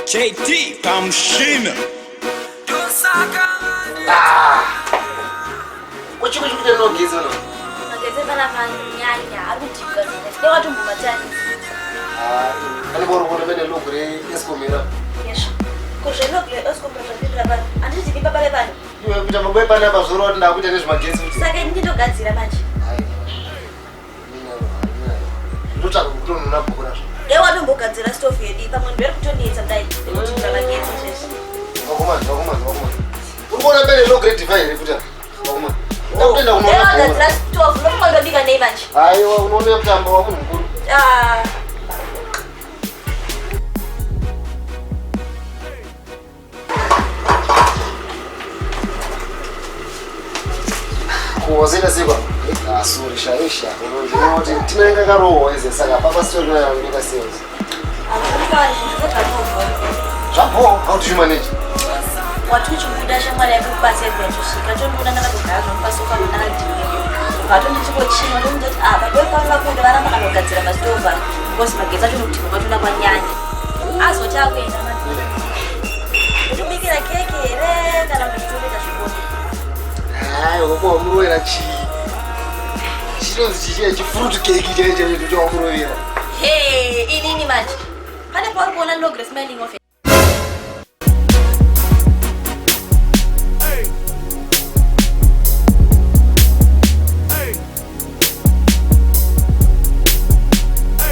JT pamushina. Kuchiko chikuita nogezi no. Magetsi pana manyanya ari kudhibwa zine. Watombomachani. Ah, pane boro boro mene logo re Eskom era. Yesho. Kuzvelo kule Eskom zvapindira pano. Handiti ndini baba vepano. Iwe kuita maboe pane apa zvoro wati ndakuita nezvemagetsi kuti. Saka ini ndogadzira manje. Ndotsvaka kutonona bhuku razvo. Dai watombogadzira stove yedu pamwe ndiri kutonetsa dai kudhibwa magetsi izvezvi. Vakomana, vakomana, vakomana. Uri kuona pene low grade divine here futi? Vakomana. Ndakutoenda Dai kunoona wagadzira bhuku. stove unofunga ndobika nei manje? Aiwa, unoona mutambo wa munhu mukuru. Ah. Kuwazita sikwa. Ah, sorry, shaisha. Unoti tinenge karohwa ize saka papa story nayo inoita sales. Zvapo, how do you manage? Wati uchibuda shamwari yako kubasa yekuyatosvika tondiona ndakatogara zvangu pasofa ndakadhiwa vatondichingochima ndomutoti ah baba pano vakuenda varamba kanogadzira masitova because magetsi acho nokuti kwatona kwanyanya azoti akuenda manje ndotobikira keke here kana kuti totoita zvibonde? Hayi, wako wamurovera chii? Chinonzi chichi chifruit cake chaicho chaicho chawamurovera. He, inini manje pane pauri kuona logre smiling off.